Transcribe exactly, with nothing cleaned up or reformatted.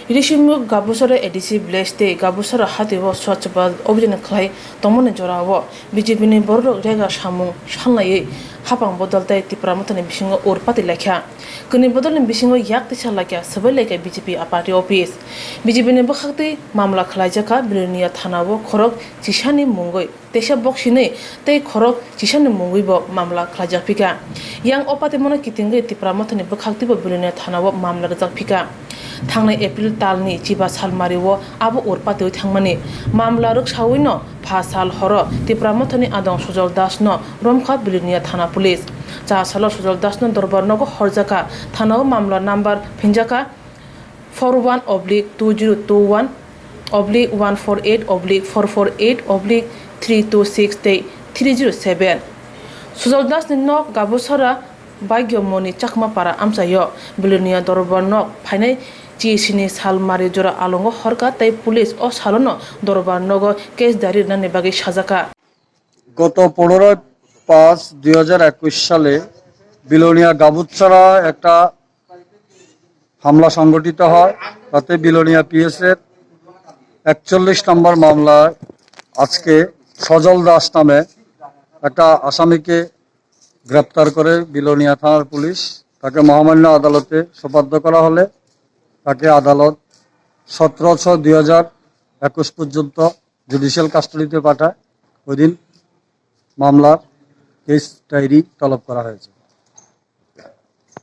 Risimuk Gabusara A D C village tei Gabusara hatio Swachh Bharat Abhiyan khlai tongmani jorao B J P ni bororok rega samung salnaiwi hapang bodol tei Tipra Mothani bisingo ur pati laikha. Kwnwi bodolni bisingo yak tisa laikha swbai laikha B J P party office. B J P ni bwkhaktwi mamla khlaijak kha Bilonia thanao khorok chisani mungwi. Teisa boksinwi tei khorok chisani mungwibo mamla khlaijak phika. Yang o patimano kitingwi Tipra Mothani bwkhaktwibo Bilonia thanao mamla rwjak phika. Thangnai April talni chiba salmario abo ur patiwi thangmani mamla rwksawino pha sal horo Tipra Mothani adong Sujol Dasno romkha Bilonia thana police. Cha salo Sujol Dasno dorbar nogo horjakha, thanao mamla number phinjakha, four one oblique two zero two one oblique one four eight oblique four four eight oblique three two six tei three zero seven. Sujol Dasni nok Gabusara Bhagyamoni Chakmapara amchaio Bilonia dorbar nok phainai chisini sal mari jora alongo horkha tei police o salono dorbar nogo case diary rwnani bagwi sajakha. গত পনেরোই পাঁচ দুই হাজার একুশ সালে বিলোনিয়া গাবুতছড়া একটা হামলা সংগঠিত হয়। তাতে বিলোনিয়া পিএস এর একচল্লিশ নম্বর মামলায় আজকে সজল দাস নামে একটা আসামিকে গ্রেপ্তার করে বিলোনিয়া থানার পুলিশ। তাকে মহামান্য আদালতে সোপর্দ করা হলে তাকে আদালত সতেরো ছয় দুই হাজার একুশ পর্যন্ত জুডিশিয়াল কাস্টডিতে পাঠায়। ওই দিন মামলার কেস ডায়েরি তলব করা হয়েছে।